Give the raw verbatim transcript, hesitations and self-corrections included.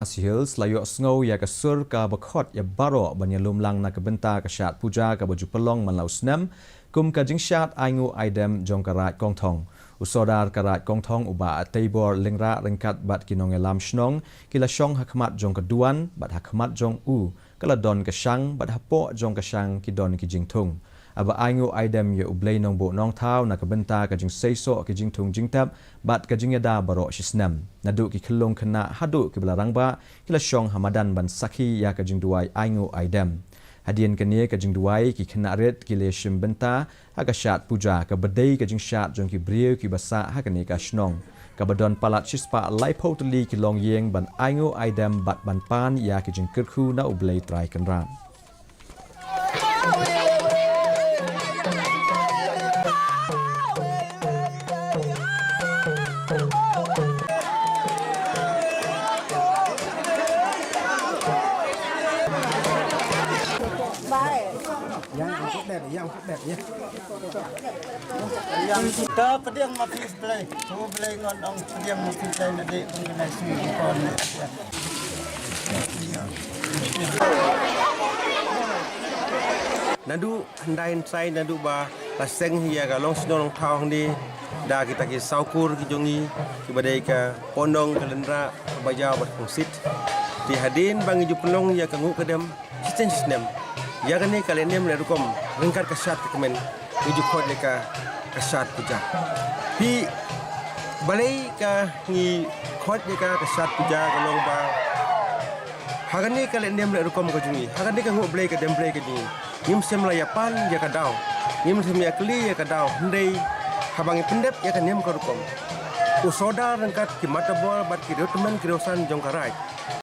Khasi Hills la ïohsngew ïa ka sur kaba khot ïa baroh ban ïalum lang na ka bynta ka shad puja kaba ju pynlong man la u snem kum ka jingshad ainguh aidem jong ka Raid Kongthong. U Sordar ka Raid Kongthong u Bah Teibor Lyngrah ryngkat bad ki nongïalam shnong ki la shong ha khmat jong ka duwan bad ha khmat jong u ka la don ka shang bad hapoh jong ka shang ki don ki jingthung. Haba ainguh aidem ïa U Blei Nongbuh Nongthaw na ka bynta ka jingseisoh ki jingthung jingtep bad ka jingïada baroh shisnem. Naduh ki khyllung khynnah haduh kiba la rangbah ki la shong ha madan ban sakhi ïa ka jingduwai ainguh aidem. Hadien kane ka jingduwai ki khynnah rit ki la shim bynta ha ka shad puja kaba dei ka jingshad jong ki briew kiba sah ha kane ka shnong. Kaba don palat shispah laiphew tylli ki longïing ban ainguh aidem bad ban pan ïa ki jingkyrkhu na U Blei Trai Kynrad. Ka pdiang ma phi Blei, u Blei ngan ong pdiang ma phi Blei na dei pyngenai sui kon ne. Naduh hyndai hyndai naduh ba la seng ïa ka longshnong longthaw hangne da kita ki sawkur ki jong ngi kiba dei ka Pondong, ka Lynrah, ka Bajau bad Khongsit. Te hadien ba ngi ju pynlong ïa ka nguh ka dem shisnem shisnem. Ïa kane ka lehniam lehrukom ryngkat ka shad ka kmen ngi ju khot ïa ka ka shad puja. Phi balei ka ngi khot ïa ka ka shad puja ka long ba ha kane ka lehniam lehrukom ka jong ngi, ha kane ka nguh Blei ka dem Blei ka jong ngi, ngim shym la ïa pan ïa ka daw, ngim shym ïa kylli ïa ka daw, hynrei haba ngi pyndep ïa ka niam ka rukom, u Sordar ryngkat ki matabor bad ki riewtymmen ki riewsan jong ka Raid